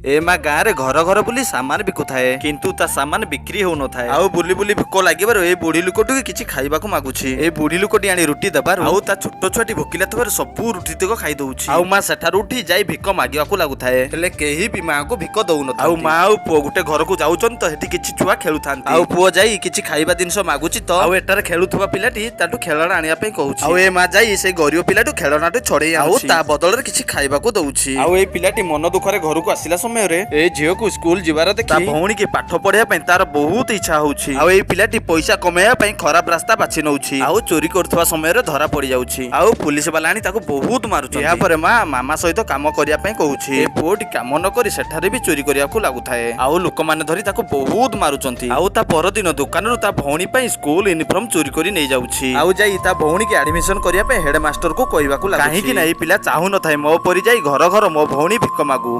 ଏ ମା ଗାଁରେ ଘର ଘର ବୁଲି ସାମାନ ବିକୁଥାଏ, କିନ୍ତୁ ତା ସାମାନ ବିକ୍ରି ହେଉନଥାଏ। ଆଉ ବୁଲି ବୁଲି ଭୋକ ଲାଗିବାରୁ ଏଇ ବୁଢୀ ଲୋକଟିକୁ କିଛି ଖାଇବାକୁ ମାଗୁଛି। ଏଇ ବୁଢୀ ଲୋକଟି ଆଣି ରୁଟି ଦେବାରୁ ଆଉ ତା ଛୋଟ ଛୁଆଟି ଭୋକିଲା ଥିବାରୁ ସବୁ ରୁଟି ତିକ ଖାଇ ଦଉଛି। ଆଉ ମା ସେଠାରୁ ଉଠି ଯାଇ ଭିକ ମାଗିବାକୁ ଲାଗୁଥାଏ, ହେଲେ କେହି ବି ମାଙ୍କୁ ଭିକ ଦଉନଥାନ୍ତି। ଆଉ ମା ଆଉ ପୁଅ ଗୋଟେ ଘରକୁ ଯାଉଛନ୍ତି ତ ସେଠି କିଛି ଛୁଆ ଖେଳୁଥାନ୍ତି। ଆଉ ପୁଅ ଯାଇ କିଛି ଖାଇବା ଜିନିଷ ମାଗୁଛି ତ ଆଉ ଏଠାରେ ଖେଳୁଥିବା ପିଲାଟି ତାଠୁ ଖେଳଣା ଆଣିବା ପାଇଁ କହୁଛି। ଆଉ ଏ ମା ଯାଇ ସେଇ ଗରିବ ପିଲାଠୁ ଖେଳଣାଟି ଛଡେଇ ଆଉ ତା ବଦଳରେ କିଛି ଖାଇବାକୁ ଦଉଛି। ଆଉ ଏଇ ପିଲାଟି ମନ ଦୁଃଖରେ ଘରକୁ ଆସିଲା ସମୟରେ ଏଇ ଝିଅକୁ ସ୍କୁଲ ଯିବାର ଦେଖି ତା ଭଉଣୀକି ପାଠ ପଢିବା ପାଇଁ ତାର ବହୁତ ଇଚ୍ଛା ହଉଛି। ଆଉ ଏଇ ପିଲାଟି ପଇସା କମେଇବା ପାଇଁ ଖରାପ ରାସ୍ତା ବାଛି ନଉଛି ଆଉ ଚୋରି କରୁଥିବା ସମୟରେ ଧରା ପଡିଯାଉଛି ଆଉ ପୁଲିସ ବାଲା ଆଣି ତାକୁ ବହୁତ ମାରୁଛନ୍ତି। ଏହାପରେ ମା ମାମା ସହିତ କାମ କରିବା ପାଇଁ କହୁଛି। ଏ ପୁଅଟି କାମ ନ କରି ସେଠାରେ ବି ଚୋରି କରିବାକୁ ଲାଗୁଥାଏ ଆଉ ଲୋକମାନେ ଧରି ତାକୁ ବହୁତ ମାରୁଛନ୍ତି। ଆଉ ତା ପରଦିନ ଦୋକାନରୁ ତା ଭଉଣୀ ପାଇଁ ସ୍କୁଲ ୟୁନିଫର୍ମ ଚୋରି କରି ନେଇଯାଉଛି ଆଉ ଯାଇ ତା ଭଉଣୀକି ଆଡମିସନ କରିବା ପାଇଁ ହେଡମାଷ୍ଟରକୁ କହିବାକୁ ଲାଗୁଛି। କାହିଁକି ନା ଏଇ ପିଲା ଚାହୁଁନଥାଏ ମୋ ପରି ଯାଇ ଘର ଘର ମୋ ଭଉଣୀ ଭିକ ମାଗୁ।